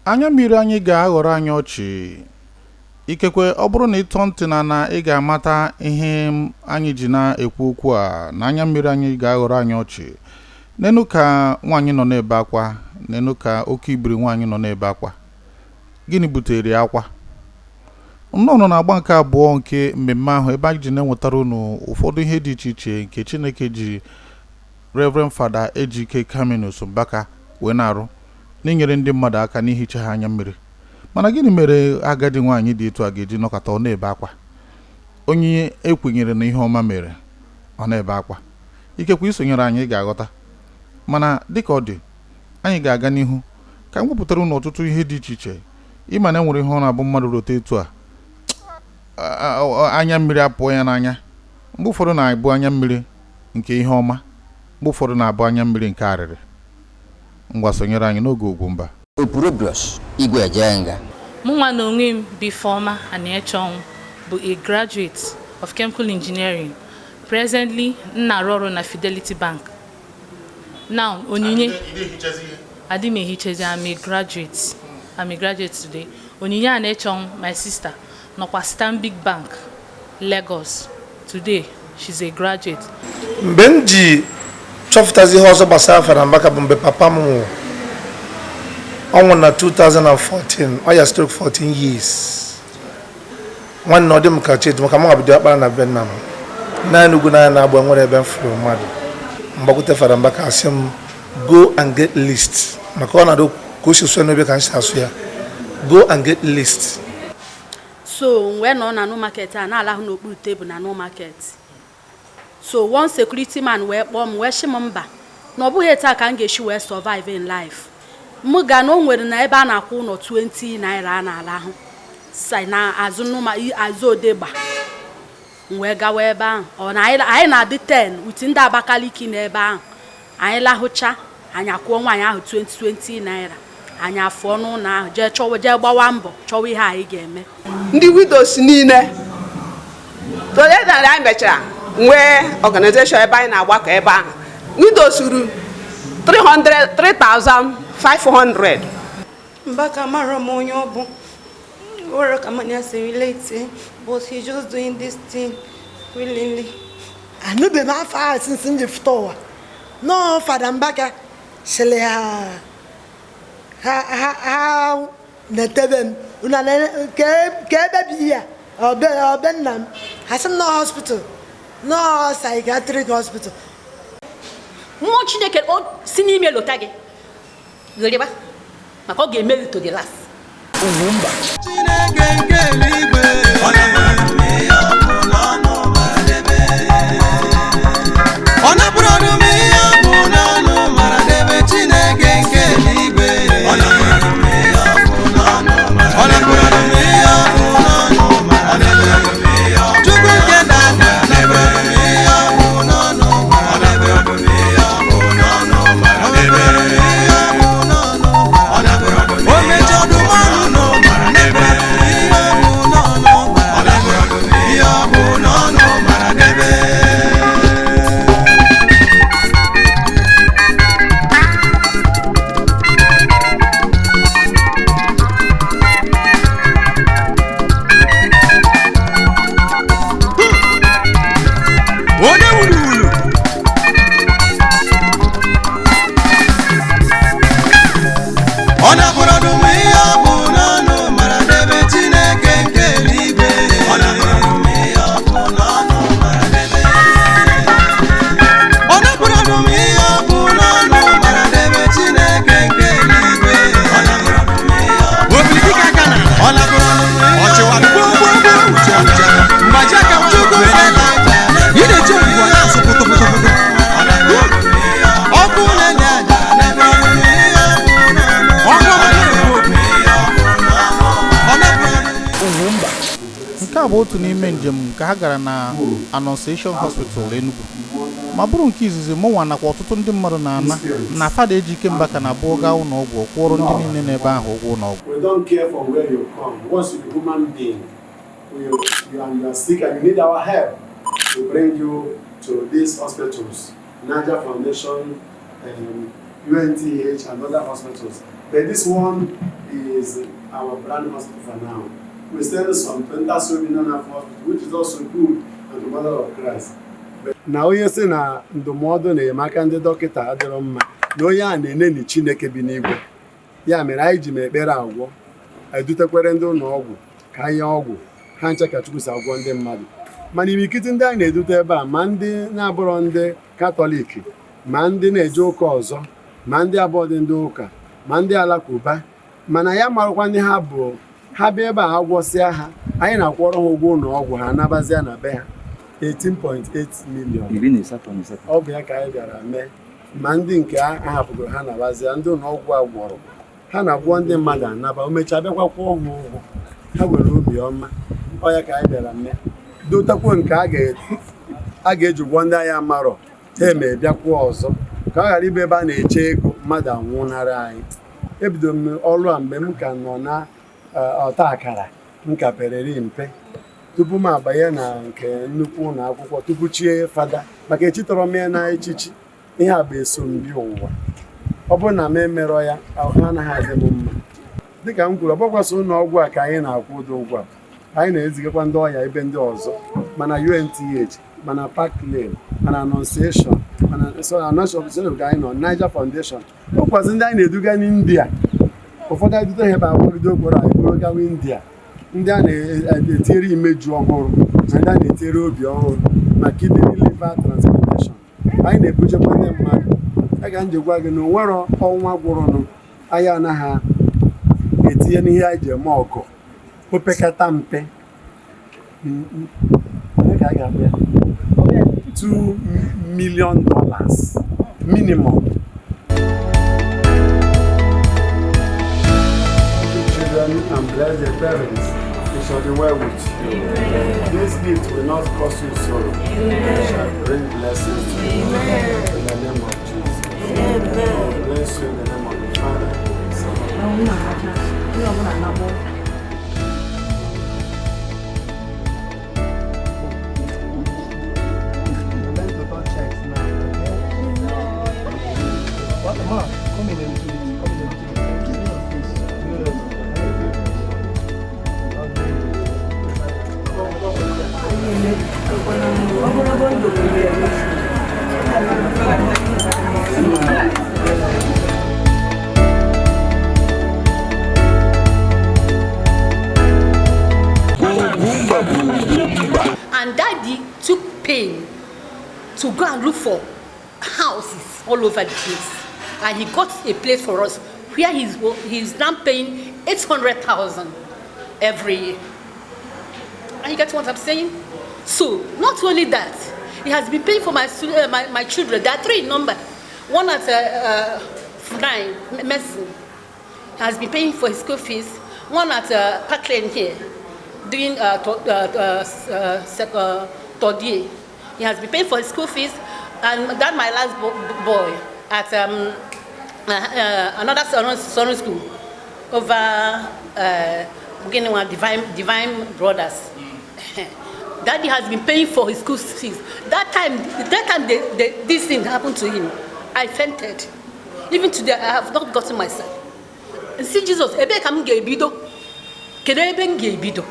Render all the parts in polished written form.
Anya mmiri anyị ga-aghọrọ anyị ọchị. Ikekwe ọ bụrụ na ị tọọ ntị n'ala, ị ga-amata ihe anyị ji na-ekwu okwu a na anya mmiri anyị ga-aghọrọ anyị ọchị. Nenu ka nwaanyị nọ na-ebe akwa, nenu ka oke ibiri nwaanyị nọ na-ebe akwa. Gịnị butere ya akwa? Nnọọ nọ na-agba nke abụọ nke mmemme ahụ ebe anyị ji na-enwetara unu ụfọdụ ihe dị iche iche nke Chineke ji Reverend Fada Ejike Kamenus Mbaka wee na-arụ n'inyere ndị mmadụ aka n'ihicha ha anya mmiri. Mana gịnị mere agadi nwaanyị dị etu a ga-eji nọkọta ọ na-ebe akwa? Onye ekwenyere na ihe ọma mere, ọ na-ebe akwa. Ikekwe isonyere anyị, ị ga-aghọta. Mana dịka ọ dị, anyị ga-aga n'ihu ka m wepụtara unu ọtụtụ ihe dị iche iche. Ịma na enwere ihe ọ na-abụ mmadụ rote etu a, anya mmiri apụọ ya n'anya. Mgbe ụfọdụ na-abụ anya mmiri nke ihe ọma, mgbe ụfọdụ na-abụ anya mmiri nke arịrị. Ngwa, sonyere anyị n'oge Ugwumba. Opurobios Igwe Ejenga. Mụnwa na onwe m bụ Ifeọma Aniechonwu, bụ a graduate of chemical engineering. Presently, m na-arụ ọrụ na Fidelity Bank. Now, Onyinye adị m ehichezi. I'm a graduate today. Onyinye Aniechonwu, my sister, nọkwa Stanbic Bank, Lagos. Today she's a graduate. Mgbe m ji chọpụtazi ihe ọzọ gbasara Fada Mbaka bụ mgbe papa m nwụrụ. Ọ nwụrụ na 2014, ọ ya stroke 14 years. Nwanne, ọ dị m ka chetu maka mụ bido akpara na be nna m naanị ugwu n'anya na-agba nwere ebe m fụrụ mmadụ. Mgbakwute Fada Mbaka, asị m, "Go and get list," maka ọ na-adụ ka o si sụọ n'obe ka m si asụ ya, "Go and get list." So m wee nọ na new market a na-alahụ n'okpuru tebụl na new market. So one security man wee kpọọ m, wee sị m mba, na ọ bụghị etu a ka m ga-esi wee survive in life. M ga na o nwere na ebe a na-akwụ ụlọ 20 naira a na-alahụ si na azụ azụ odegba. M wee gawa ebe ahụ. Ọ na anyị na-adị 10 with ndị Abakaliki n'ebe ahụ. Anyị lahụcha, anyị akwụọ nwaanyị ahụ 20 20 naira. Anyị afụọ n'ụlọ ahụ, jee chọwa, jee gbawa mbọ chọwa ihe anyị ga-eme. Ndị widows niile toledara, anyị mechara nwee organization ebe anyị na-agbakọ. Ebe ahụ widows ruru 300 3500. Mbaka, mara m onye ọ bụ nwere ka manya si relate, but he just doing this thing willingly. Anụbeghị m afọ ahụ since m ji fụta ụwa. Nọọ Fada Mbaka sịrị ha ha ha ha na-etebe m unu ka ebe bụ ihe a ọbe ọbe nna m. Ha sị m nọọ hospital, nọọ psychiatric hospital. Mmụọ Chineke o si n'ime lota gị gheriba, maka ọ ga-eme gị to the last. Chineke nke eluigwe, ọ napụrụ m ihe ọ bụ n'ọnụ mara debe. Ọ napụrụ m ihe ọ bụ n'ọnụ mara debe. Chineke nke eluigwe, ọ napụrụ m ihe ọ bụ n'ọnụ mara. Ọ napụrụ m ihe ọ bụ n'ọnụ mara debe. Chukwu nke dada, napụrụ m ihe ọ bụ n'ọnụ mara debe. Ihe ọ bụ n'ọnụ mara debe. Ihe ọ bụ n'ọnụ mara debe. O mechọdụ mmanụ n'ụmara debe. Ihe ọ bụ n'ọnụ mara debe. Ihe ọ bụ n'ọnụ mara debe. Onye wuru wuru. Ọ napụrụ m ihe ọ bụ n'ọnụ mara debe. Chineke nke eluigwe, ọ napụrụ m ihe ọ bụ n'ọnụ mara debe. Ọ napụrụ m ihe ọ bụ n'ọnụ mara debe. Chineke nke eluigwe, ọ napụrụ m ihe ọ bụ. Obiriki aka na Ọ napụrụ m ihe ọ ọchịwara gboo gboo gboo, uche uche mgbaji aka. Chukwu nwanyị ị na-eji odibo na-asụ pụtụpụtụpụtụ. Ọkụ na-enye aja, napụrụ m ihe ọ bụ n'ọnụ. Ọkụ ọma na-ekwu okwu. Ọ napụrụ Nke a bụ otu n'ime njem nke ha gara na Annunciation Hospital, Enugu, ma bụrụ nke izizi mụnwa nakwa ọtụtụ ndị mmadụ na-ana na Fada Ejike Mbaka na abụọ gaa ụlọọgwụ kwụọrọ ndị niile n'ebe ahụ ụgwọ ụlọọgwụ. We don't care from where you come. Once you're a human being, you, and you are sick and you need our help, we bring you to these hospitals, Niger Foundation, UNTH, and other hospitals. But this one is our brand hospital for now. We send some to Ntasobi Hospital, which is also good, and the Mother of Christ. Na onye sị na ndụmọdụ na enyemaka ndị dọkịta adịrọ mma na onye a na-eneni Chineke bi n'igwe. Ya mere anyị ji m ekpere agwọ edutekwere ndị ụlọ ọgwụ ka anyị ọgwụ ha nche ka Chukwu si agwọ ndị mmadụ. Mana imirikiti ndị anyị na-edute ebe a, ma ndị na-abụrọ ndị Katọlik, ma ndị na-eje ụka ọzọ, ma ndị abụọ dị ndị ụka, ma ndị alakụba, mana ya marakwa ndị ha bụ. Ha bịa ebe a, agwọsịa ha, anyị na-akwọrọ ha ụgwọ ụlọ ọgwụ, ha anabazịa na be ha. 18.8 million. 18 na 8. Ọ bụ ya ka anyị bịara mee. Ma ndị nke a hapụgoro ha nabazịa, ndị ụlọ ọgwụ a gwọrọ ha na-agwọ ndị mmadụ anaba, o mechaa bịakwa kwụọ ha ụgwọ. Ha nwere obi ọma. Ọ ya ka anyị bịara mee. Dotakwo nke a ga-eji gwọ ndị agha marọ ha eme bịakwuo ọzọ, ka ọ ghara ịbụ ebe a na-eche ego mmadụ anwụnara anyị. Ebido m ọrụ a mgbe m ka nọ na ọta akara, m ka pereri mpe tupu m abanye na nke nnukwu ụlọ akwụkwọ, tupu chie fada, maka echitọrọ m ya na echichi. Ihe a bụ esombi ụwa. Ọ bụrụ na m emerọ ya, ahụ anaghị adị m mma. Dịka m kwuru, ọ bụkwasị ụlọ ọgwụ a ka anyị na-akwụ ụdị ụgwọ a. Anyị na-ezigakwa ndị ọya ebe ndị ọzọ, mana UNTH, mana Park Lane, mana Annunciation, mana so Annunciation ka anyị nọ, Niger Foundation. Ụkwazị ndị anyị na-eduga n'India, ụfọdụ anyị dute ha ebe akwagide okporo anyị bụrụ gawa India, ndị a na-etinyere imeju ọhụrụ na ndị a na-etinyere obi ọhụrụ, ma kidney, liver transplantation, anyị na-ebujekwa ndị mmadụ. A ga njikwa gị na onwero ọnwa gwụrụnụ anyị anaghị etinye n'ihe anyị ji eme ọgụ. Opekata mpe, onye ka a ga-akpọ ya? $2 million minimum. Children, and bless their parents. It shall be well with you. This gift will not cause you sorrow. It shall bring blessings to you. In the name of Jesus. Amen. Bless you in the name of the Father, Son. Learn to touch checks now, okay? What, ma? Come in a little bit. Come in a little bit. Give me your face. Good. Ogologo ndụ bụ ihe. And daddy took pain to go and look for houses all over the place. And he got a place for us where he's now paying 800,000 every year. And you get what I'm saying? So, not only that, he has been paying for my children. There are three in number. One at 9, medicine, has been paying for his school fees. One at Park Lane here, doing third year. He has been paying for his school fees. And that my last boy at another secondary school over beginning one Divine Brothers. Daddy has been paying for his school fees. That time this thing happened to him, I fainted. Even today, I have not gotten myself. And see Jesus, ebe ka m ga-ebido? Kedu ebe m ga-ebido?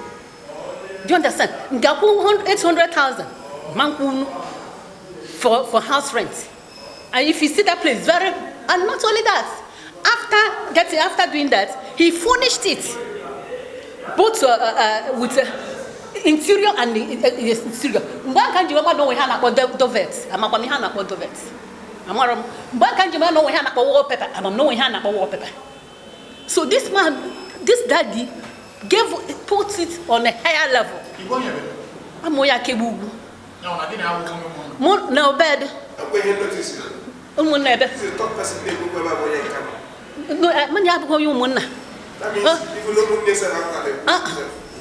Do you understand? M ga-akwụ 800,000 ma nkwụ for house rent. And if you see that place, very, and not only that, after doing that, he furnished it, both with interior and the exterior. Mgbe aka nji wee na onwe ha na-akpọ duvet, amakwa m ihe a na-akpọ duvet. Amara m. Mgbe aka nji wee na onwe ha na-akpọ wallpaper, ama m na onwe ha na-akpọ wallpaper. So this man, this daddy, put it on a higher level. Amụ ya kegbu ugwu. Mụ na Obed. Ụmụnna ebe. No, mụ na ya abụghị onye ụmụnna.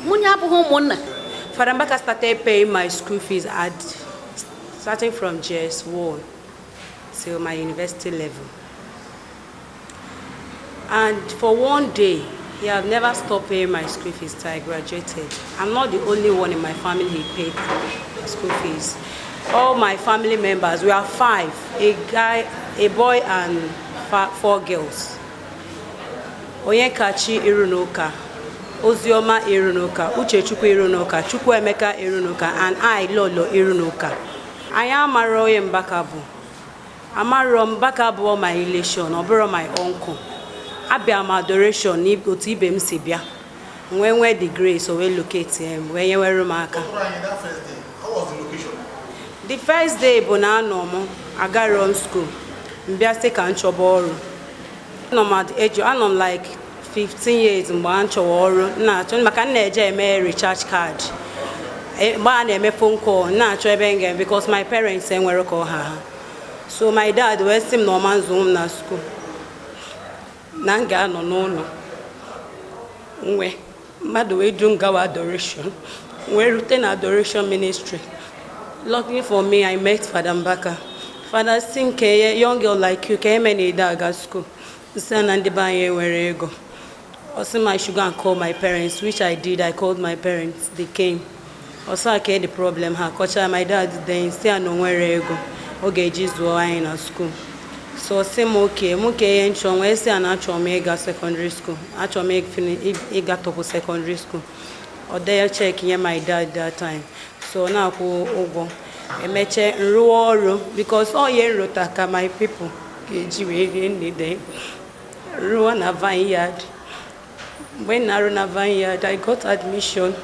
Mụ na ya abụghị ụmụnna. Father Mbaka started paying my school fees at starting from JS1 till my university level. And for one day, he has never stopped paying my school fees till I graduated. I'm not the only one in my family he paid school fees. All my family members, we are five, a guy, a boy and four girls. Onyekachi Irunuka, Ozioma Irunuka, Uchechukwu Irunuka, Chukwuemeka Irunuka, and I, Lolo Irunuka. Anyị amara onye Mbaka bụ. Amarọ Mbaka bụ my relation, ọ bụrụ my uncle. Abịa m adoration otu ibe m si bịa. Wee nwee the grace o wee locate m, wee nyewere m aka. The first day bụ na anọ m agarọ m school, mbịa sị ka m chọba ọrụ. Anọ m at the age, anọ m like 15 years mgbe a chọwa ọrụ, m na-achọ maka m na-eje eme recharge card. Mgbe a na-eme phone call, m na-achọ ebe m ga, because my parents enwere ka ọha ha. So my dad wee sị m na ọma nzụ m na school, na m ga-anọ n'ụlọ. Nwe mmadụ wee du m gawa adoration, wee rute na adoration ministry. Luckily for me, I met Father Mbaka. Father sị m, ka young girl like you, ka eme na ede aga school? Nsị na ndị be anyị enwere ego. Ọ sị m I should go and call my parents, which I did. I called my parents, they came. Ọ sị ka the problem ha kọcha my dad, then sị ya na o nwere ego ọ ga-eji zụọ anyị na school. So sị m oke mụ ka ihe nchọ, wee sị ya na achọrọ m ịga secondary school, achọrọ m ịga tọpụ secondary school. Ọ dee check nye my dad that time, so ọ na-akwụ ụgwọ. Emeche nrụwa ọrụ, because ọ ihe nrụta ka my people ga-eji wee rie nri. Then rụọ na vineyard. Mgbe m na-arụ na vineyard, I got admission.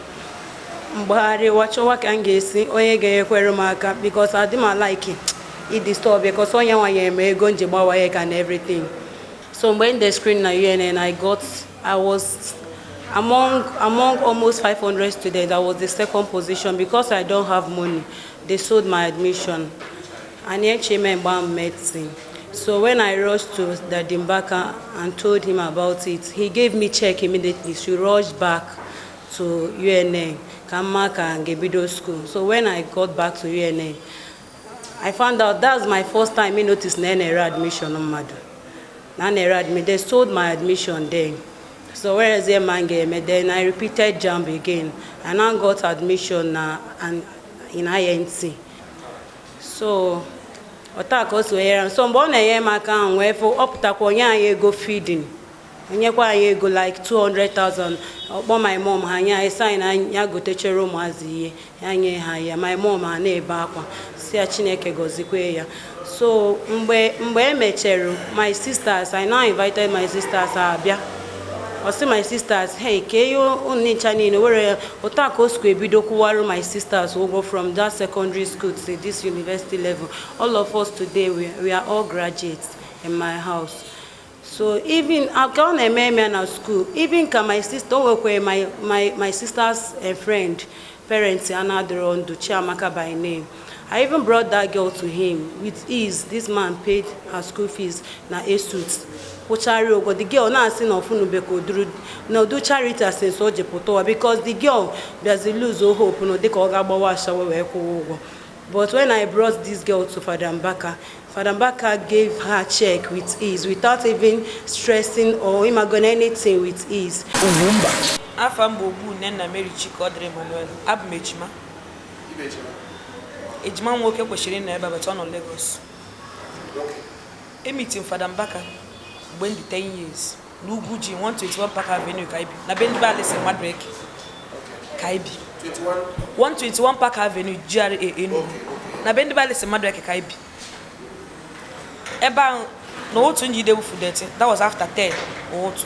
Mgbagharịwa chọwa ka m ga-esi onye ga-enyekwere m aka, because adị m like idisturb, because onye nwa nyere m ego nji gbawa ya and everything. So mgbe m de screen na UNN, I was among almost 500 students, I was the second position. Because I don't have money, they sold my admission and Echeme mgbe m medicine. So when I rushed to Daddy Mbaka and told him about it, he gave me check immediately. She rushed back to UNN, ka mma ka m ga-ebido school. So when I got back to UNN, I found out that's my first time me notice na na-ere admission mmadụ. Na na-ere admission. They sold my admission then. So whereas here man ga-eme, then I repeated JAMB again. I now got admission na and in INT. So ọta ka o si wee nyere m. So mgbe ọ na-enye m aka ahụ, wee fụ ọ pụtakwa onye anyị ego feeding, onyekwa anyị ego like 200,000. Ọkpọ my mom, ha nye anyị sign ya gotechere ụmụazị ihe, ya nye ha ya. My mom ha na-ebe akwa, si ya Chineke gọzikwe ya. So mgbe e mechere, my sisters, I now invited my sisters, ha abịa. Ọ sị my sisters, hey, ka ihe unu ncha niile were otu a ka o sikwa ebido kwụwarụ my sisters ụgwọ from that secondary school to this university level. All of us today, we are all graduates in my house. So even ka ọ na-eme eme na school, even ka my sister o nwekwara my sister's friend parents ya na-adịrọ ndụ, Chiamaka by name, I even brought that girl to him. With ease, this man paid her school fees na ESUT, kwụchara ụgwọ. The girl na-asị na ọfụnube ka oduru na udu charity since o ji pụta ụwa, because the girl bịazi lose hope na dịka ọ ga-agbawa ashawo wee kwụwa ụgwọ. But when I brought this girl to Father Mbaka, Father Mbaka gave her check with ease, without even stressing or imagon anything, with ease. Afa m bụ Ogbu Nnenna Mary Chikaọdịrị Emmanuel. Abụ m ejima. Ejima m nwoke kwesịrị ịnọ ebe a, but ọ nọ Lagos. Emiti m Fada Mbaka mgbe m dị 10 years n'Ugwu ji 121 Park Avenue ka ibi na be ndị be Alison Madueke ka ibi 121 Park Avenue, GRA Enugu, na be ndị be Alison Madueke ka ibi ebe ahụ. Na otu njide wufu dirty, that was after 10 ụtụ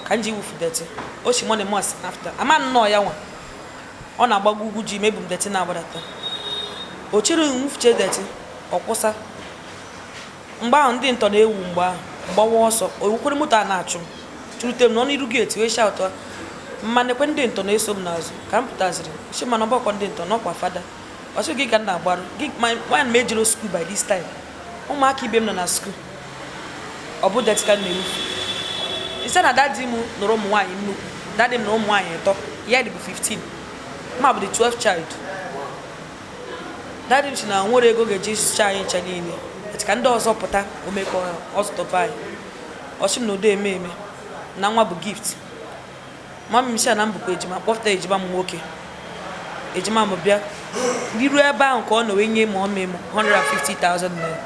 ka m ji wufu dirty. O si money must after ama nnọọ ya nwa ọ na-agbago ugwu ji mebu m dirty na-agbadata. O chere nwufuche dirty, ọ kwụsa. Mgbe ahụ ndị ntọ na-ewu, mgbe ahụ mgbawa ọsọ, owukwere moto a na-achụ m, chụrute m n'ọnụ iru gate wee shout, mma nekwe ndị ntọ na-eso m n'azụ. Ka m pụtaziri si mana ọgbakọ ndị ntọ n'ọkwa fada ọsị gị ka m na-agbarụ gị nwaanyị m ejiro school. By this time ụmụaka ibe m nọ na school, ọ bụ dirty ka m na-erufu ise. Na daddy m nụrụ ụmụ nwaanyị nnukwu, daddy m na ụmụ nwaanyị ịtọ, ya dị bụ 15, ma bụ the 12 child. Daddy m si na nwere ego ga-eji zụcha anyị ncha niile etu ka ndị ọzọ pụta omekọ ọzụtọba anyị. Ọsị m na udo eme eme na nwa bụ gift. Mama m si na m bụkwa ejima, kpọpụta ejima m nwoke. Ejima m bịa riruo ebe ahụ ka ọ nọ wee nye m ọmị m 150,000 naira.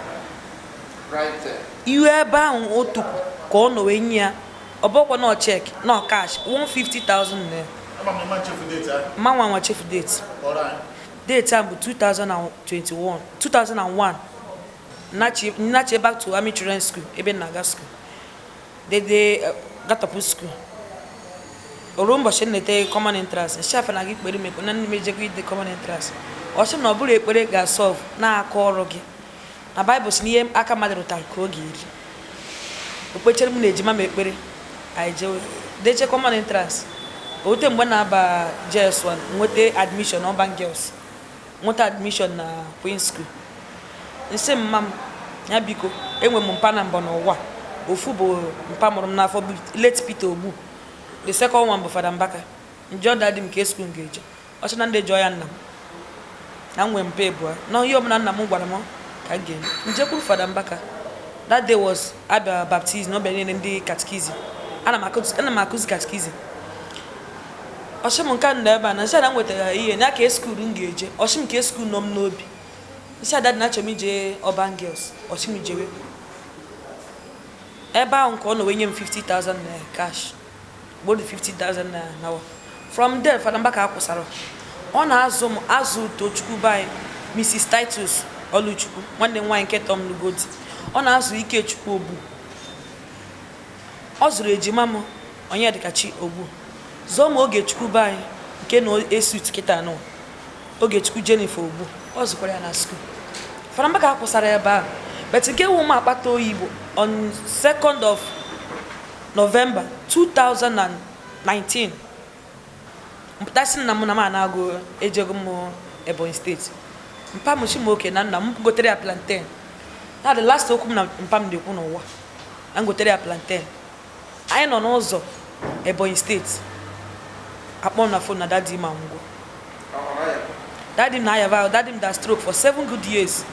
Ihu ebe ahụ o tukwu ka ọ nọ wee nye ya. Ọ bụkwa nọ cheque, nọ cash, 150,000 naira. Mma nwa nwa chefu date. Date ahụ bụ 2021, 2001. Nnachi back to Army Children's School ebe m na-aga school. Dede gatọpụ school. Oruo ụbọchị m na-ete common entrance, nshi afa na gị kpere m ekpere na nne m ejekwa ide common entrance. Ọ sị m na ọ bụrụ ekpere ga-asolve na-aka ọrụ gị. Na Baịbụl sị na ihe aka mmadụ rụtara ka ọ ga-eri. Okpechere m na ejima m ekpere, anyị jewe. Deche common entrance. Ote mgbe na-aba JS1, nweta admission Urban Girls, nweta admission na Queen's School. Nsị mma m ya biko, enwe m mpa na mbọ n'ụwa. Ofu bụ mpa mụrụ m n'afọ bụ late Peter Ogbu. The second one bụ Fada Mbaka. Njọ daddy m ka school m ga-eje. Ọ sị na ndị jụọ ya nna m na m nwee mpa ebua na ihe ọbụla nna m gwara m ka m ga-eme. Njekwuru Fada Mbaka. That day was abịa baptism n'ọbịa niile ndị catechism. Ana m akụzi catechism. Ọ sị m nke a nọ ebe a na nsị ada m nwetara ihe na ka school m ga-eje. Ọ sị m ka school nọ m n'obi. Nsị ada dị na achọrọ m ije Urban Girls. Ọ sị m jewe. Ebe ahụ nke ọ nọ wee nye m 50,000 naira cash. Gboro 50,000 naira nawa. From there Fada Mbaka akwụsara. Ọ na-azụ m azụ Tochukwu be anyị, Mrs. Titus Oluchukwu, nwanne m nwaanyị nke tọm Lugodi. Ọ na-azụ Ikechukwu Ogbu. Ọ zụrụ ejima m Onyedikachi Ogbu. Zụọ m Ogechukwu be anyị nke na esut kịta nọ. Ogechukwu Jennifer Ogbu. Ọ zụkwara ya na school. Fada Mbaka akwụsara ebe ahụ. But nke wụ m akpata oyi bụ on 2nd of November 2019. Mpụtasị nna m na m na-agụ ejego m Ebonyi steeti. Mpa m Chimoke na nna m gotere ya plantain. Na the last okwu m na mpa m na-ekwu n'ụwa. Na m gotere ya plantain. Anyị nọ n'ụzọ Ebonyi steeti. Akpọ m na phone na daddy m anwụgo. Daddy m na-ayaba, daddy m da stroke for 7 good years.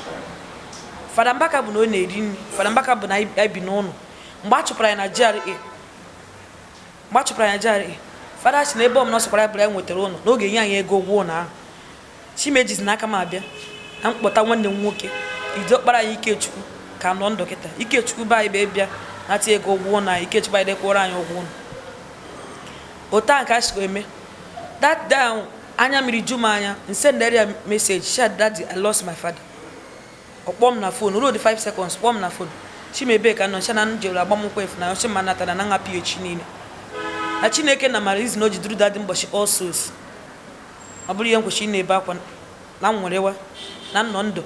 Fada Mbaka bụ na ọ na-eri nri. Fada Mbaka bụ na anyị bi n'ụlọ. Mgbe a chụpụrụ anyị na GRA, mgbe a chụpụrụ anyị na GRA, Fada sị na ebe ọbụla ọ sịkwara ya bụrụ anyị nwetara ụlọ, n'oge nye anyị ego ụgwọ ụlọ ahụ. Chimejizi n'aka m abịa na mkpọta nwanne m nwoke Idiokpara anyị Ikechukwu ka nọ ndụ kịta. Ikechukwu be anyị bụ ịbịa nata ego ụgwọ ụlọ anyị. Ikechukwu anyị dekwara anyị ụgwọ ụlọ. Otu a nke a sikwa eme. That day anya mmiri ju m anya, nsendere ya message, sha daddy, I lost my father. Ọ kpọọ m na phone, ruo 5 seconds, kpọọ m na phone. Chimebe ka nọ, sha na m jere agbamnkwụ efu na ọchị ma natara na nhapụ echi niile. Na Chineke na mara izu na o ji duru daddy mbọchị All Souls. Ọ bụrụ ihe m kwesịrị na-ebe akwa na m nwerewa na nnọ ndụ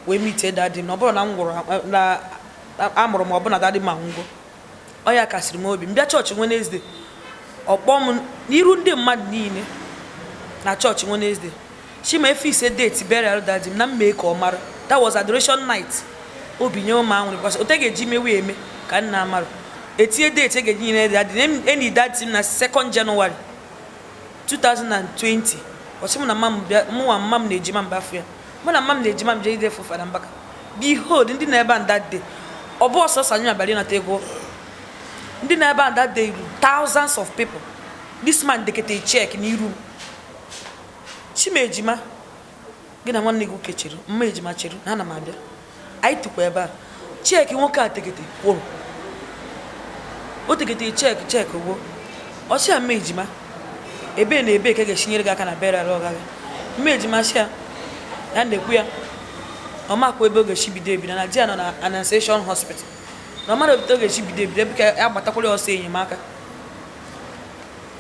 wee mitie daddy na ọ bụrụ na m nwụrụ na amụrụ m ọbụna daddy ma nwụgo. Ọ ya kasịrị m obi. M bịa chọọchị Wednesday, ọ kpọọ m n'iru ndị mmadụ niile na chọọchị Wednesday. Chima efe ise date burial daddy m na m mee ka ọ mara. That was adoration night. Obi nye m anwụrụ because ote ga-eji mewe eme ka nna amarụ. Etinye date e ga-eji nyere daddy eni daddy m na 2nd January 2020. Ọ sị m na mma m bịa, mụnwa mma m na-ejima m bafụ ya. Mụ na mma m na-ejima m jee ide fụ Fada Mbaka. Behold, ndị na ebe a that day. Ọ bụ ọsọsọ anyị abalị nata ego. Ndị na ebe a that day ruru thousands of people. This man dekete check n'iru m. Chimejima, gị na nwanne gị nwoke chere, mma ejima chere, na ana m abịa. Anyị tụkwa ebe a. Check nwoke a tekete kwụrụ. O tekete check check gwụ. Ọ sị ya mma ejima, ebe na ebe ka ga-esinyere gị aka na burial ọga gị. Mma ejima sị ya, ya na-ekwu ya, ọ makwa ebe ọ ga-esi bido ebido na di ya nọ na Annunciation Hospital. Na ọ mara otu ọ ga-esi bido ebido ebe ka ya gbatakwara ya ọsọ enyemaka.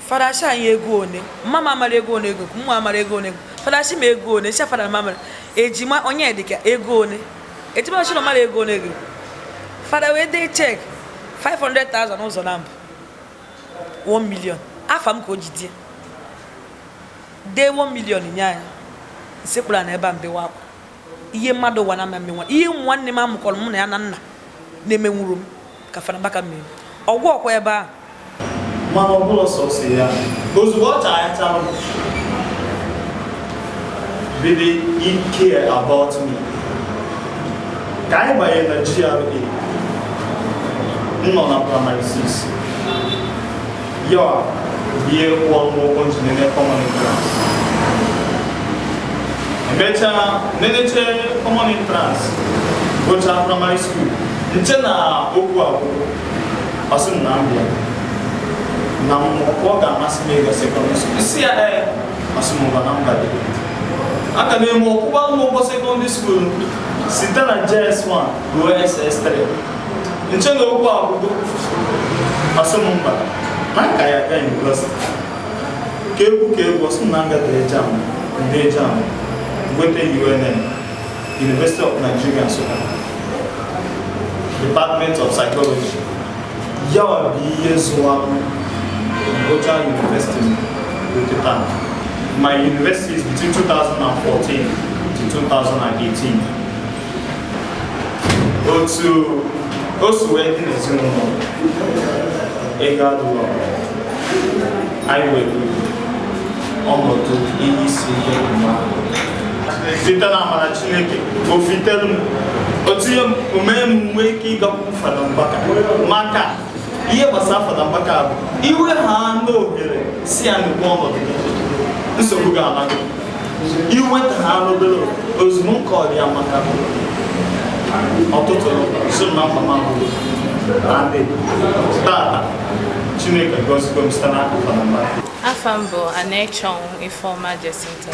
Fada sị anyị ego one, mma m amara ego one ego, mụ amara ego one ego. Fada sị m ego one, sị fada m amara. Ejima onye dị ka ego one. Ejima sị na ọ mara ego one ego. Fada wee dee check 500,000 ụzọ na mbụ. 1 million. Afa m ka o ji die. Dee 1 million nye anyị. Nsekpuru na ebe a mbewa akwa. Ihe mmadụ ụwa na-ama mmenwa. Ihe ụmụ nwanne m amụkọrọ mụ na ya na nna na-emenwuru m ka Fada Mbaka mere. Ọgwụ ọkwa ebe ahụ. Mana ọ bụla sọsọ ya. Ozugbo ọ chara ya chara m. Baby, he care about me. Ka anyị banyere na GRA, m nọ na primary 6. Ya bie kwụọ m ụgwọ nji nene common entrance. Emechaa neneche common entrance, gụchaa primary school. Nche na okwu agwụgwụ, ọ sị m na m bịa. Na ọ ga-amasị m ịga secondary school. Isi ya ee, ọsị m ngwa na mba dị aka na-eme ọkwụwa m ụgwọ secondary school site na JS1 ruo SS3. Nche na okwu agwụgo, ọsị m mba, na nka ya aga university ka egwu ka egwu. Ọsị m na nga dee JAMB, dee JAMB, nweta UNN, University of Nigeria Nsukka, Department of Psychology. Ya bụ ihe zụwa m gụchaa university m rute taa. My university is between 2014 to 2018. Otu o si wee dị n'ezinụlọ, ego adịrọ, anyị nwere ọnọdụ ihe isi ike. Mgbe ahụ, site na amara Chineke, o fitere m o tinye m omee m nwee ike ịgakwuru Fada Mbaka maka ihe gbasara Fada Mbaka bụ iwe ha n'ohere si ya n'ugbo ọnọdụ gị, nsogbu ga-ama gị iweta ha n'obere ozugbo nke ọ dị ya maka ọtụtụ si m na mkpa m abụghị na ndị tata. Chineke gọzigo m site n'aka Fada Mbaka. Afa m bụ Anechon Ifeoma Jesinta.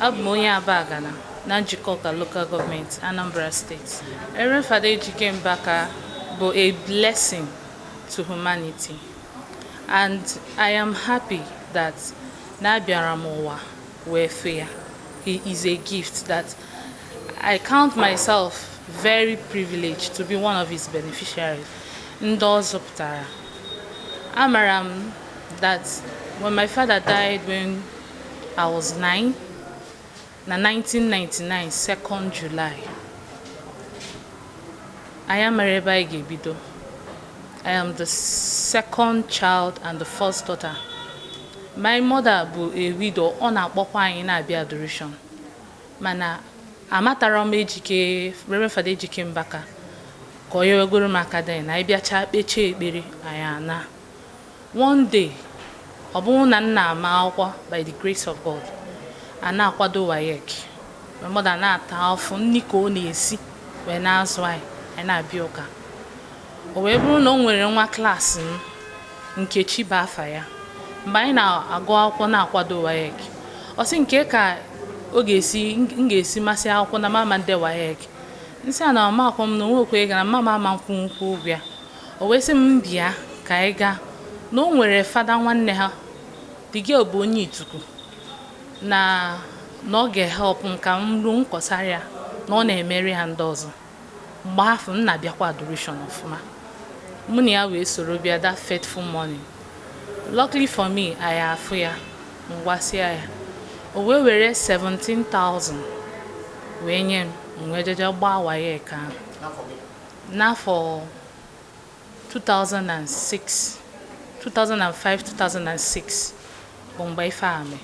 Abụ m onye Abagana na Njikọka Local Government, Anambra State. Reverend Fada Ejike Mbaka bụ a blessing to humanity, and I am happy that na abịara m ụwa wee fee ya. He is a gift that I count myself very privileged to be one of his beneficiaries. Ndị ọ zụpụtara. Amara m that when my father died when I was 9, na 1999, 2nd July, anyị amara ebe anyị ga-ebido. I am the second child and the first daughter. My mother bụ a widow, ọ na-akpọkwa anyị na-abịa adoration. Mana amatara m Ejike, Reverend Fada Ejike Mbaka, ka ọ nyewegoro m aka then anyị bịachaa kpechie ekpere anyị ana. One day, ọ bụrụ na m na-ama akwụkwọ, by the grace of God, a na-akwado WAEC. My mother na-ata afụ nri ka ọ na-esi wee na-azụ anyị, anyị na-abịa ụka. O wee bụrụ na o nwere nwa klaasị m, Nkechi bụ afa ya. Mgbe anyị na-agụ akwụkwọ na-akwado WAEC, ọ sị nke ka ọ ga-esi m ga-esi masị akwụkwọ na mama nde WAEC. Nsị a na mama akwọ m na onwekwe ego na mama ama nkwụ nkwụ ụgwọ ya. O wee sị m bịa ka anyị gaa na o nwere fada nwanne ha, the girl bụ onye Ituku, na ọ ga-help m ka m ruo nkọsara ya na ọ na-emeri ha ndị ọzọ. Mgbe afọ m na-abịakwa adoration ọfụma, mụ na ya wee soro bịa that fateful morning. Luckily for me, anyị afụ ya, ngwasịa ya, o wee were 17,000 wee nye m, m wee jeje gbaa WAEC ahụ n'afọ 2006, 2005, 2006 bụ mgbe ife a mee.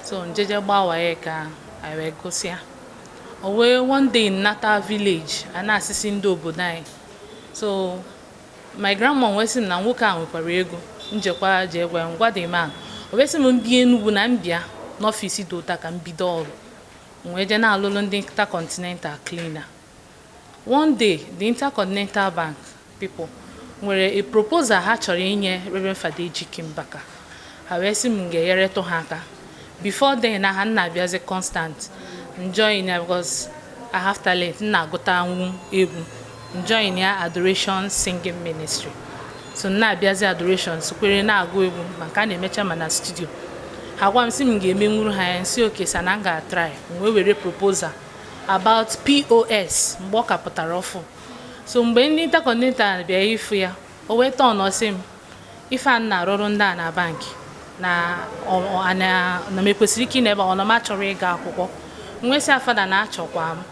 So njeje gbaa WAEC ahụ, anyị wee gụsịa. O wee one day nnata village, a na-asịsị ndị obodo anyị. So my grandma wee sị m na nwoke a nwekwara ego njekwa jee gwa ya ngwa the man. O wee sị m mbịa Enugwu na mbịa n'ọfịs dị ụta ka m bido ọrụ. M wee jee na-alụlụ ndị Intercontinental cleaner. One day, the Intercontinental Bank people nwere a proposal ha chọrọ inye Reverend Fada Ejike Mbaka. Ha wee sị m ga-enyeretụ ha aka. Before then, na ha na-abịazi constant join ya because I have talent, m na-agụta nwu egwu, join ya adoration singing ministry. So m na-abịazi adoration, sokwere na-agụ egwu maka a na-emecha ma na studio. Ha gwa m sị m ga-emenwuru ha ya. Nsi oke sa na m ga-atry. M wee were proposal about POS mgbe ọ ka pụtara ọfụ. So mgbe ndị Intercontinental bịa ịfụ ya, o wee tọọ nọ sị m ife a m na-arụrụ ndị a na bankị na na m ekwesịrị ike ị na ebe ọ na m achọrọ ịga akwụkwọ. M wee sị afada na achọkwa m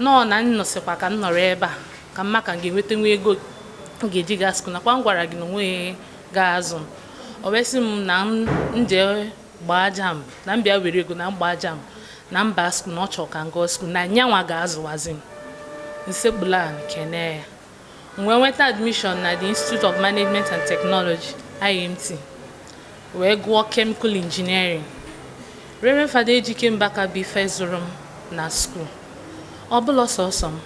nọọ na m nọsịkwa ka m nọrọ ebe a ka mma ka m ga-enweta nwa ego m ga-eji gaa school, nakwa m gwara gị na onweghị ga-azụ m. O wee sị m na m jee gbaa JAMB, na m bịa were ego na m gbaa JAMB na mba school, na ọ chọrọ ka m gụọ school na nyanwa ga-azụwazi m. Nsekpula kene ya, m wee nweta admission na the Institute of Management and Technology, IMT, wee gụọ chemical engineering. Reverend Fada Ejike Mbaka bụ ife zụrụ m na school. Ọ bụla sọsọ m,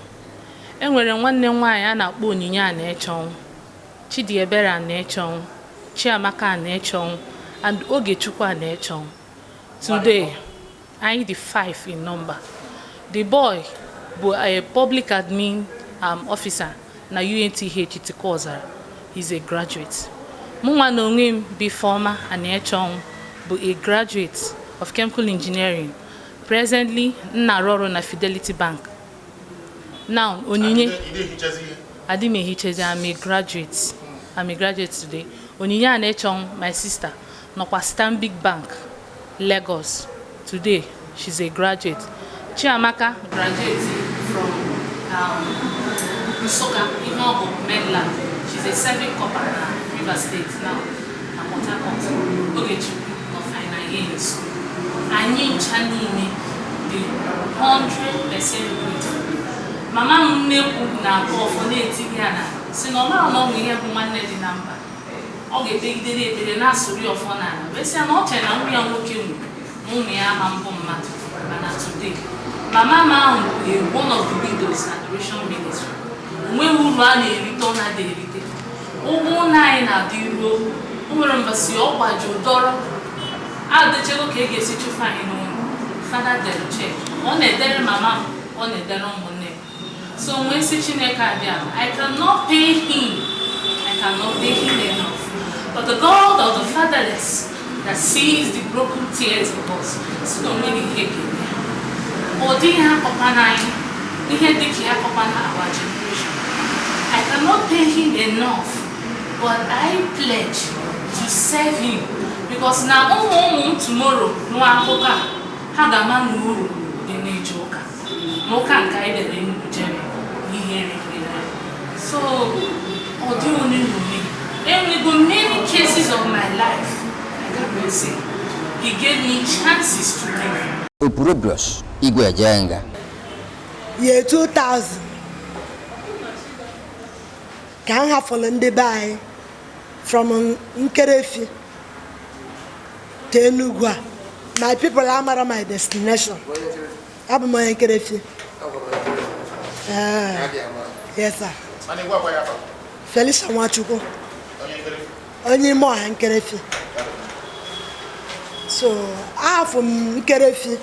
enwere nwanne m nwaanyị a na-akpọ Onyinye a na-eche ọnwụ, Chidiebere a na-eche ọnwụ. Chiamaka Anaechonwu, and Ogechukwu Anaechonwu. Today, anyị dị five in number. The boy bụ a public admin officer na UNTH Itikọ Ọzara. He's a graduate. Mụnwa na onwe m bụ Ifeọma Anaechonwu bụ a graduate of chemical engineering. Presently, m na-arụ ọrụ na Fidelity Bank. Now, Onyinye, adị m ehichezi. I'm a graduate. I'm a graduate today. Onyinye Anaechonwu, my sister, nọkwa Stanbic Bank, Lagos. Today, she's a graduate. Chiamaka graduate from Nsukka, Ihe Mainland. She's a serving corper na Rivers State now, na Port Harcourt. Ogechukwu nọ final year in school. Anyị ncha niile dị 100% grateful. Mama m nnekwu na-agụ ọfọ na-etinye ya na si na ọ mara na ọ bụ ihe bụ nwanne dị na mba. Ọ ga-ekpegidere ekpere na-asụrụ ya ọfọ n'ala wee sị ya na ọ chere na nwa ya nwoke nwụrụ na ụmụ ya ama mbụ mmadụ, mana today mama m ahụ bụ one of the widows na Adoration Ministry. Onweghị uru a na-erite, ọ na-adị erite ụgwọ ụlọ anyị na-adị ruo o nwere mbọsị ọ gbaji ụdọrọ adịchego ka e ga-esi chụfe anyị n'ụlọ. Fada dere cheque, ọ na-edere mama m, ọ na-edere ụmụnne m. So nwee sị Chineke abịa, I cannot pay him, I cannot pay him enough, but the God of the fatherless that sees the broken tears of us si na onweghị ihe ga-eme ya. Ọ dịghị akọkwana anyị ihe dịka ya akọkwana our generation. I cannot pay him enough, but I pledge to serve him because na ụmụ ụmụ m tomorrow nụ akụkọ a, ha ga-ama na uru dị n'ije ụka na ụka nke anyị bịara Enugu jere ihe riri. So ọ dịghị onye na enwego many cases of my life I can't say he gave me chances to live. Opurobios Igwe Ejenga. Year 2000 ka m hafụrụ ndị be anyị from Nkerefi to Enugu a. My people amara my destination. Abụ m onye Nkerefi. Ee, yes sir. Felicia Nwachukwu, onye ime ọha Nkerefi. So ahafụ m Nkerefi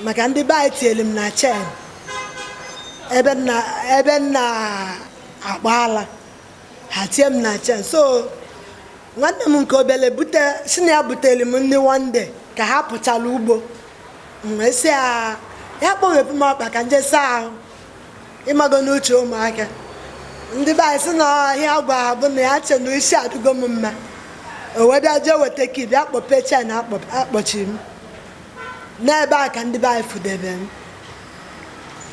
maka ndị be anyị tinyere m na chain ebe m na ebe m na-agba ala. Ha tie m na chain. So nwanne m nke obele bute si na ya butere m nri one day ka ha pụchara ugbo. M wee sị ya ya kpọghepụ m ọkpa ka nje saa ahụ. Ịmago n'uche ụmụaka ndị be anyị sị na ihe agwa ha bụ na ya che na isi adịgo m mma. O wee bịa jee weta key, bịa kpọpe chain akpọchiri m n'ebe a ka ndị be anyị fudebe m.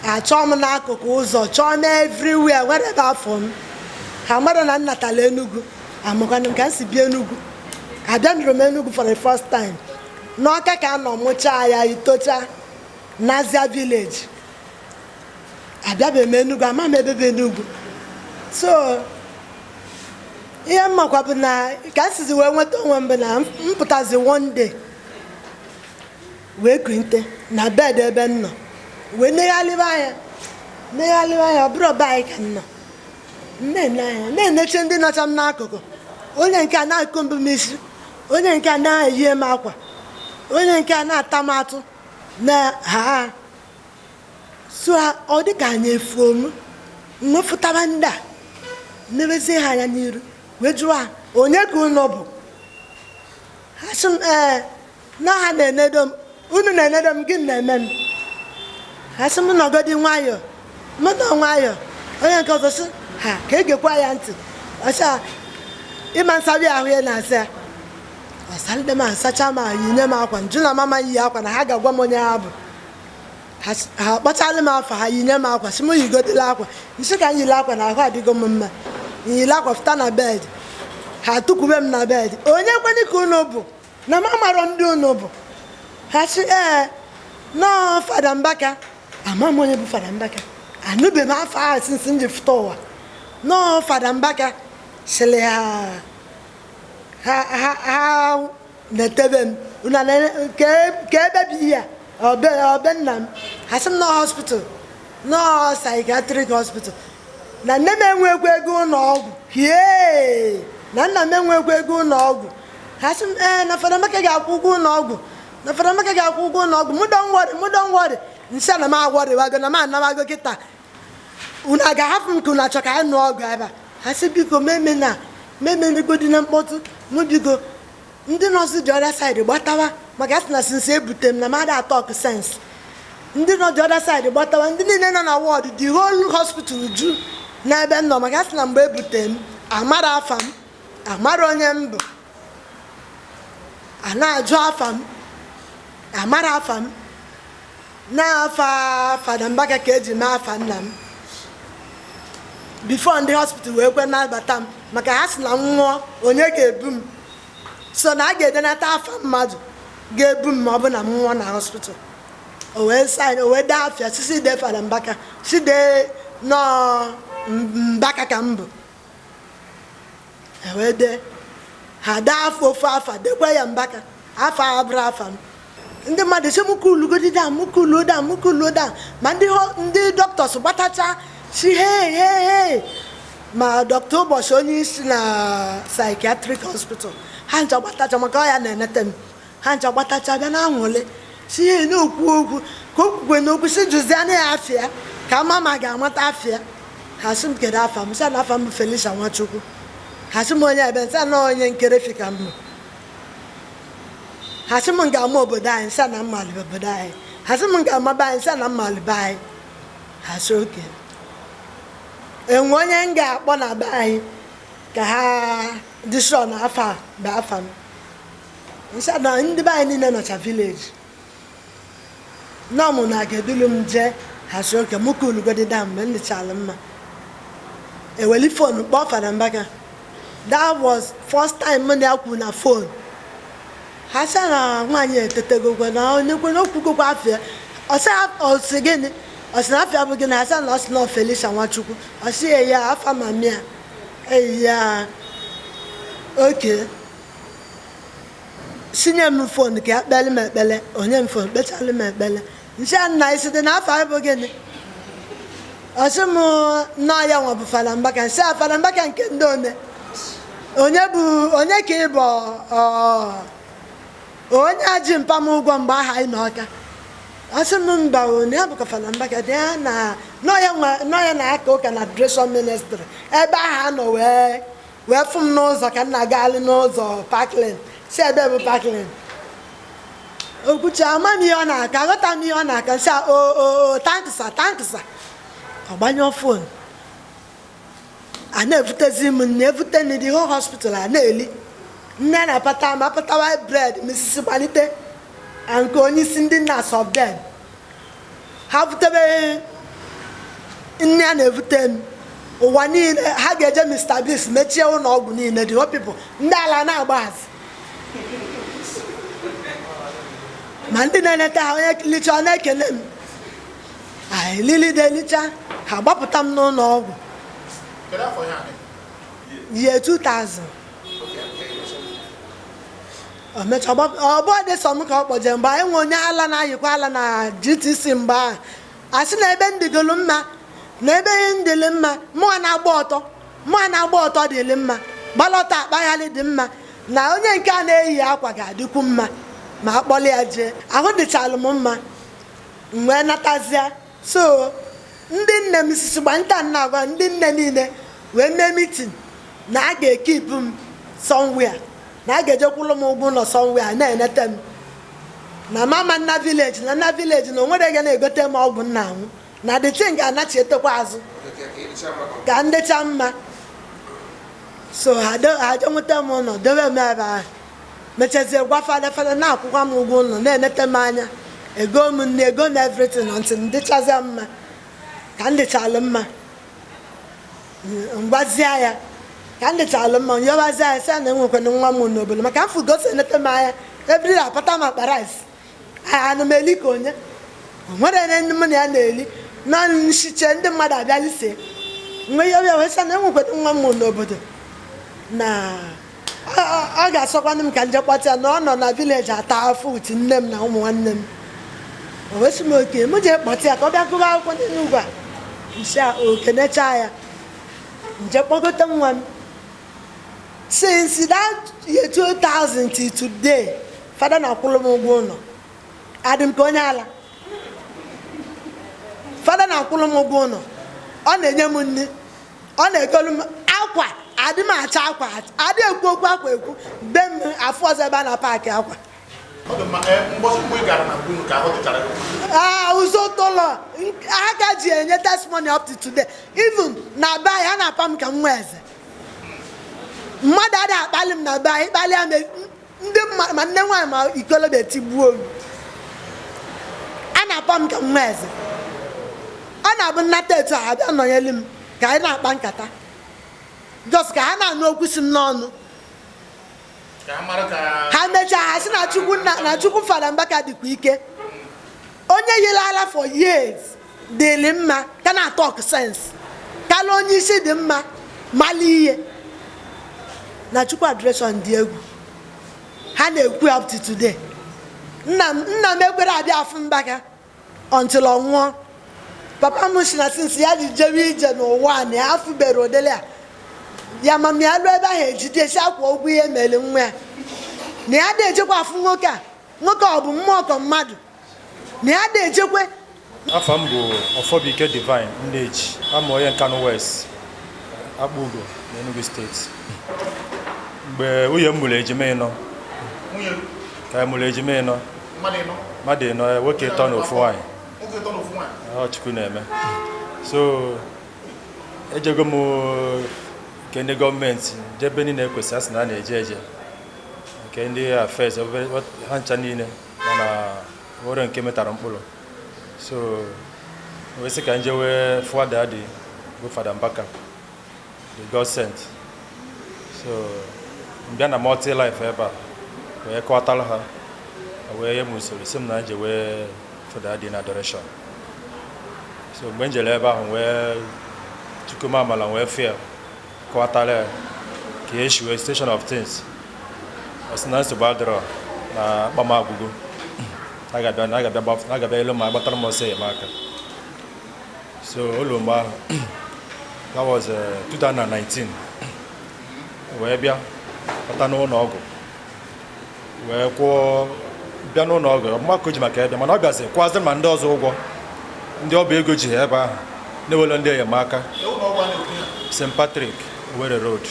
Achọọ m n'akụkụ ụzọ, chọọ m everywhere, nwere ebe afọ m ha mara na nnatala Enugu. Amakwana m ka m si bịa Enugu. Abịanụrụ m Enugu for the first time n'Ọka ka a nọ mụchaa ya itocha Nazia village. Abịabeghị m Enugu, ama m ebe bụ Enugu. So ihe m makwa bụ na ka m sizi wee nweta onwe m bụ na m pụtazi one day wee kunte na bed ebe m nọ, wee neghalịba anya, neghalịba anya, ọ bụrụ be anyị ka m nọ. M na-ene anya, na-eneche ndị nọcha m n'akụkụ. Onye nke a na-akụ mbụ m isi, onye nke a na-eyie m akwa, onye nke a na-ata m atụ na ha. So ọ dị ka anyị efuo m nwefụtaba ndị a, nebezie ha anya n'iru wee jụọ ha, onye ka unu bụ? Ha sị m, ee, na ha na-enedo m. Unu na-enedo m, gịnị na-eme m? Ha sị m nọgodi nwayọọ, m nọ nwayọọ. Onye nke ọzọ sị ha ka egekwa ya ntị ọcha ịma nsabi ahụ ya na-asa ya. Ọsalide m, asacha m ahụ, yinye m akwa. Njụ na mama yi akwa na ha ga-agwa m onye ha bụ. Ha kpọchalụ m afọ ha, yinye m akwa, sị m yigodela akwa. Nsị ka m yiri akwa na ahụ adịgo m mma. Nyiri akwa fụta na bed, ha tụkwube m na bed. Onye kwenye ka unu bụ na m amarọ ndị unu bụ? Ha sị, ee, nọọ Fada Mbaka. Ama m onye bụ Fada Mbaka, anụbeghị m afọ ahụ since m ji fụta ụwa. Nọọ Fada Mbaka sịrị ha na-etebe m. Unu ka ebe bụ ihe a ọbe nna m? Ha sị m nọọ hospital, nọọ psychiatric hospital, na nne m enwekwa ego ụlọ ọgwụ. Hie. Na nna m enwekwa ego ụlọ ọgwụ. Ha sị m, ee, na Fada Mbaka ga-akwụ ụgwọ ụlọ ọgwụ, na Fada Mbaka ga-akwụ ụgwọ ụlọ ọgwụ. Mụ don't worry, mụ don't worry. Nsị na m agwọrịwago, na m anawago kịta. Unu a ga-ahapụ m ka unu achọ ka anyị nụọ ọgụ ebe a? Ha sị, biko, meme na mememegodi na mkpọtụ. Mụ biko, ndị nọọsụ dị other side gbatawa, maka asị na since ebute m na mmadụ a-talk sense. Ndị nọ the other side gbatawa, ndị niile nọ na ward, the whole hospital ju n'ebe m nọ, maka asị na mgbe ebute m, amara afa m, amara onye m bụ. A na-ajụ afa m, amara afa m. Na-afa Fada Mbaka ka eji mee afa nna m before ndị hospital wee kwe nabata m, maka ha sị na m nwụọ, onye ga-ebu m? So na a ga-edenata afa mmadụ ga-ebu m ma ọ bụ na m nwụọ na hospital. O wee sign, o wee dee afịa sisi dee Fada Mbaka, si dee nọọ Mbaka ka m bụ. E wee dee, ha dee afọ ofu afa, dekwa ya Mbaka, afa abụrụ afa m. Ndị mmadụ si m kulugodi down, m kuluo down, m kuluo down. Ma ndị doctors gbatacha, si hey, hey, hey. Ma dọkịta Ụbọchị, onye isi na psychiatric hospital, ha ncha gbatacha, maka ọ ya na-enete m. Ha ncha gbatacha bịa na anwụle, si ihe na-okwu okwu ka o kwukwe n'okwu, si jụzianụ ya afịa ka ama ma ga-amata afịa. Ha sị m, kedu afa m? Sị na afa m bụ Felicia Nwachukwu. Ha sị m, onye ebe? Nsị na onye Nkerefi ka m bụ. Ha sị m, ga-ama obodo anyị? Sị na mma obodo anyị. Ha sị m, ga-ama be anyị? Sị na mma be anyị. Ha sị oke enwe onye m ga-akpọ na be anyị ka ha dị sure na afa a bụ afa m. Nsị na ndị be anyị niile nọcha village nọ mụ na ga-edulu m jee. Ha sị oke mụ ka ulugodi da. Mgbe m dịchala mma, eweli phone kpọọ Fada Mbaka. That was first time mụ na ya kwu na phone. Ha sị na nwaanyị etetegokwe na onye na okwugokwa afịa. Ọsị gịnị? Ọsị na afịa bụ gịnị? Ha sị na ọ sị na Felicia Nwachukwu. Ọsị ya afa mamia eyi ya oke sinye m phone ka ya kpele m ekpele. Onye m phone kpechalụ m ekpele. Nsị a nna isi dị na afọ bụ gịnị? Ọsị m nọọ ya nwa bụ Fada Mbaka. Nsị a, Fada Mbaka nke ndị one, onye bụ onye ka ị bụ? Onye a ji mpa m ụgwọ mgbe aha anyị n'ọka. Ọsị m mba, o na ya bụkwa Fada Mbaka dị ya na nọọ ya na-aka ụka na Adoration Ministry ebe ahụ anọ wee fụ m n'ụzọ ka m na-agagharị n'ụzọ Parkland. Si ebe bụ Parkland, okwuchi ama m ihe ọ na-aka, aghọta m ihe ọ na-aka. Nsị o o thank you sir, thank you sir. Ọ gbanyụọ phone. A na-evutezi m nne, evute nne, the whole hospital a na-eli nne na-apata m apatawa bread. Misisi gbalite nke onye isi ndị nurse of them, ha vutebe nne a na-evute m. Ụwa niile ha ga-eje Mr Biggs mechie ụlọ ọgwụ niile. The whole people, ndị ala na-agba hazi, ma ndị na-eneta ha, onye licha ọ na-ekele m. Anyị lilide licha, ha gbapụta m n'ụlọ ọgwụ year 2000. O mechaa ọ bụ dị sọ m ka ọ kpọje mgbe anyị nwe onye ala na-ayịkwa ala na GTC. Mgbe ahụ a sị na ebe ndịgolu mma, na ebe ndịlị mma, mụa na-agba ọtọ, mụa na-agba ọtọ dịlị mma, gbalọta akpaghalị dị mma, na onye nke a na-eyi akwa ga-adịkwu mma ma akpọli ya jee. Ahụ dịchalụ m mma m wee natazie. So ndị nne m sisi gba nta nna agwa ndị nne niile wee mee meeting na a ga-ekipụ m somewhere, na a ga-ejekwụlụ m ụgwọ ụlọ somewhere, na-enete m na mama nna village, na nna village, na onwere ga na-egote m ọgwụ nna anwụ, na the thing ga-anachietekwa azụ ka ndịcha mma. So ha je nweta m ụlọ, dobe m ebe ahụ. Mechazie gwa fada, fada na-akwụkwa m ụgwọ ụlọ, na-enete m anya, ego m nne, ego m everything until ndịchazie mma. Ka ndịchalụ mma, ngwazie ya ka ndịchalụ mma, nyọbazie ya, sị na enwekwana nwa m n'obodo, maka mfụ gosi enete m anya everyday, apata m akpa rice, ana m eli ka onye o nwere ndị mụ na ya na-eli na nchiche. Ndị mmadụ abịa lise mgbe ya bịa wee sị na enwekwana nwa m n'obodo, na ọ ga-asọkwanụ m ka nje kpọta ya, na ọ nọ na village ata afọ uti nne m na ụmụ nwanne m. O wee sị m oke m jee kpọta ya ka ọ bịa gụba akwụkwọ n'Enugwu a. Nsi a okenecha ya, nje kpọgote nwa m. Since that year 2000 till today, fada na-akwụrụ m ụgwọ ụlọ. Adị m ka onye ala. Fada na-akwụrụ m ụgwọ ụlọ, ọ na-enye m nri, ọ na-egolu m akwa. Adị m acha akwa, adị ekwu okwu akwa ekwu be m afụ ọzọ ebe a na paakị akwa. Ọ dị mma. Mbọsị mgbe ị gara na bunu ka ahụ dịchara gị? Ah, ụzọ tụlọ aka ji enye testimony up to today. Even na be anyị, a na-apa m ka m nwa eze. Mmadụ adịghị akpali m na be anyị. Kpalịa m, ndị ma nne nwaanyị ma ikolobịa etigbuo m. A na-apa m ka m nwa eze. Ọ na-abụ nnata etu a, abịa nọnyelu m ka anyị na-akpa nkata, just ka ha na-anụ okwu si m n'ọnụ. Ka ha mara ka Ha mechaa, ha sị na Chukwu na Chukwu Fada Mbaka dịkwa ike. Onye yiri ala for years dịrị mma ka na talk sense kala onye isi dị mma mala ihe na Chukwu adoration dị egwu. Ha na-ekwu up to today. Nna m ekwere abịa afụ Mbaka until ọ nwụọ. Papa m si na since ya ji jewe ije n'ụwa a na ya afụbere ụdịrị a ya ma m ya lụọ ebe ahụ ejide si akwa ụgwọ ihe mere nwa ya, na ya dị ejekwa afụ nwoke a. Nwoke ọ bụ mmụọ ka mmadụ na ya dị ejekwe. Afọ m bụ Ọfọbụike Divine Nneji, ama onye Nkanu West, Akpugo na Enugu Steeti. Mgbe nwunye m mụrụ ejima 4. Nwunye? Ka e mụrụ ejima 4. Mmadụ 4? Mmadụ 4, nwoke 3 na ofu nwaanyị. Nwoke 3 na ofu nwaanyị. Ọ Chukwu na-eme. So ejego m nke ndị gọọmenti jebe niile ekwesị asị na a na-eje eje nke ndị affairs ha ncha niile, mana nwere nke metara mkpụrụ. So wee sị ka njewe fụada dị bụ Fada Mbaka, the God sent. So mbịa na Multi Life ebe a wee kọwatara ha, wee nye m usoro, si m na njewe fada dị na adoration. So mgbe m jere ebe ahụ wee chukwuma amala wee fịa kọwatara ya ka esi wee station of things, ọ sị na nsogbu adịrọ, na akpamagwụgo na ga-abịa elu ma agbatara m ọsọ enyemaka. So ụlọ mgbe ahụ, that was 2019, wee bịa bata n'ụlọ ọgwụ wee kwụọ bịa n'ụlọ ọgwụ mmakọ ji maka ebe, mana ọ bịazi kwazị ma ndị ọzọ ụgwọ ndị ọba ego ji ha ebe ahụ na-ewere ndị enyemaka. St. Patrick, Owerri Road.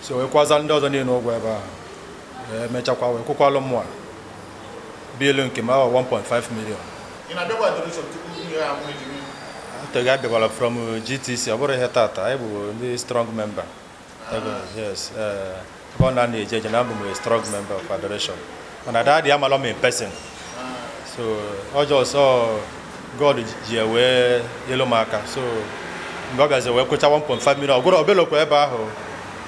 So wee kwaza ndị ọzọ niile ụgwọ ebe ahụ, wee mechakwa wee kwụkwalụ mmụọ bill nke m ahụ 1.5 million. Ị na-abịakwa adoration tupu nwunye ya amụ ejima? Atọghị, abịakwara from GTC. Ọ bụrụ ihe tata, anyị bụ ndị strong member. Yes, ebe ọ na na-eje eje na abụ m a strong member of adoration, mana daddy amalọ m in person. So ọ just ọ God ji ya wee nyelu m aka. So mgbe ọ bịazi wee kwụcha 1.5 million, ọ gwụrụ obelokwa ebe ahụ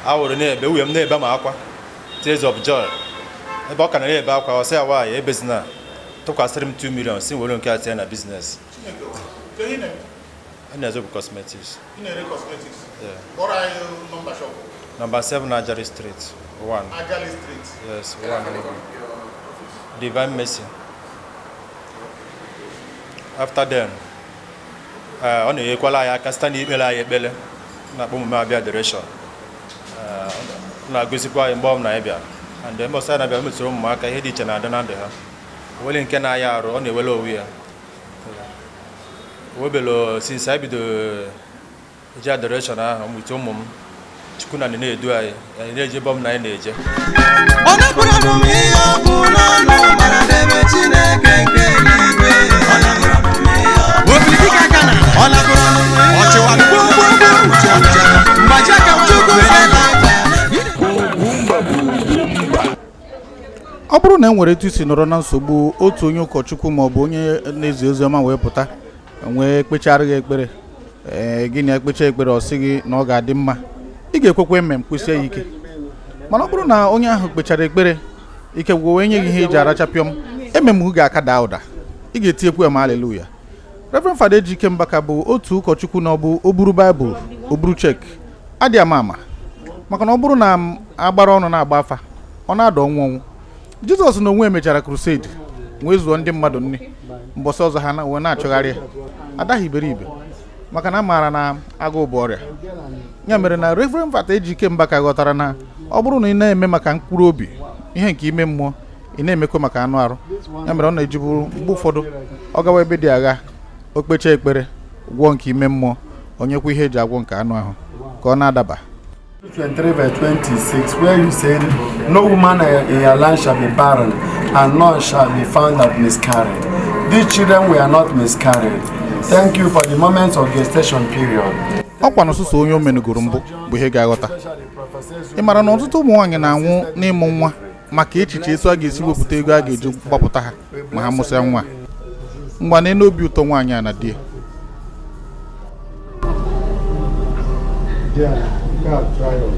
awụrụ na-ebe nwunye m na-ebe ma akwa, tears of joy. Ebe ọ ka na na-ebe akwa, ọ sị ya, nwaanyị ebezina, tụkwasịrị m 2 million, si were nke a tinye na business. Ka ihe na-eme? A na-ezo bụ cosmetics. Ị na-ere cosmetics? Yeah. Kpọrọ anyị nọmba shop. Number 7 Ajari Street, 1. Ajali Street. Yes, 1. Divine Mercy. After then, ọ na-enyekwala anyị aka site n'ikpere anyị ekpere na-akpọ omume abịa adoration. Ọ na-agụzikwa anyị mgbe ọ bụla anyị bịara. And then mgbe ọsọ anyị na-abịa, metụrụ ụmụaka ihe dị iche na-adị na ndụ ha. Onwere nke na-aya arụ, ọ na-ewere onwe ya. Webelo since anyị bidoro eje adoration ahụ, mụte ụmụ m, Chukwu na na-edu anyị, anyị na-eje ebe ọbụla anyị na-eje. Ọ napụrụ m ihe ọ bụ n'ọnụ mara n'ebe Chineke nke eluigwe. Ọ napụrụ m ihe ọ bụ Obirikika aka na Ọ napụrụ m ihe ọ ọchịwa bụ gbogbogbò uche uche mgbaji aka. Chukwu fela. Ọ bụrụ na e nwere etu isi nọrọ na nsogbu, otu onye ụkọchukwu ma ọ bụ onye na-ezi ozi ọma wee pụta wee kpechara gị ekpere, ee, gị na ekpecha ekpere, ọ sị gị na ọ ga-adị mma, ị ga-ekwekwe mme m kwụsie ya ike. Mana ọ bụrụ na onye ahụ kpechara ekpere ike gwụ wee nye gị ihe iji arachapịọm emem ga-aka daa ụda, ị ga-etinyekwu ya ma aleluya. Reverend Fada Ejike Mbaka bụ otu ụkọchukwu na ọ bụ o buru baịbụl, o buru chek adị ama ama, maka na ọ bụrụ na m agbara ọnụ na-agba afa, ọ na-ada ọnwụ ọnwụ. Jizọs na onwe mechara crusade wee zụọ ndị mmadụ nne, mbọsị ọzọ ha wee na-achọgharị ya adaghị iberibe, maka na a maara na agụụ bụ ọrịa. Ya mere na Reverend Fada Ejike Mbaka ghọtara na ọ Ọ bụrụ na ị na-eme maka mkpụrụ obi, ihe nke ime mmụọ, ị na-emekwa maka anụ arụ. Ya mere ọ na-eji bụrụ mgbe ụfọdụ ọ gawa ebe dị agha, o kpechaa ekpere, gwọọ nke ime mmụọ, onyekwa ihe eji agwọ nke anụ ahụ ka ọ na-adaba. 23 verse 26, where you said, "No woman in your land shall be barren, and none shall be found that miscarried." These children were not miscarried. Thank you for the moments of gestation period. Ọkwa na ọsụsọ onye o menugoro mbụ bụ ihe ga-aghọta. Ị mara na ọtụtụ ụmụ nwaanyị na-anwụ n'ịmụ nwa maka echiche etu a ga-esi wepụta ego a ga-eji gbapụta ha ma ha mụsịa nwa. Ngwa, n'elu obi ụtọ nwaanyị a na di ya. Yeah, God, try your.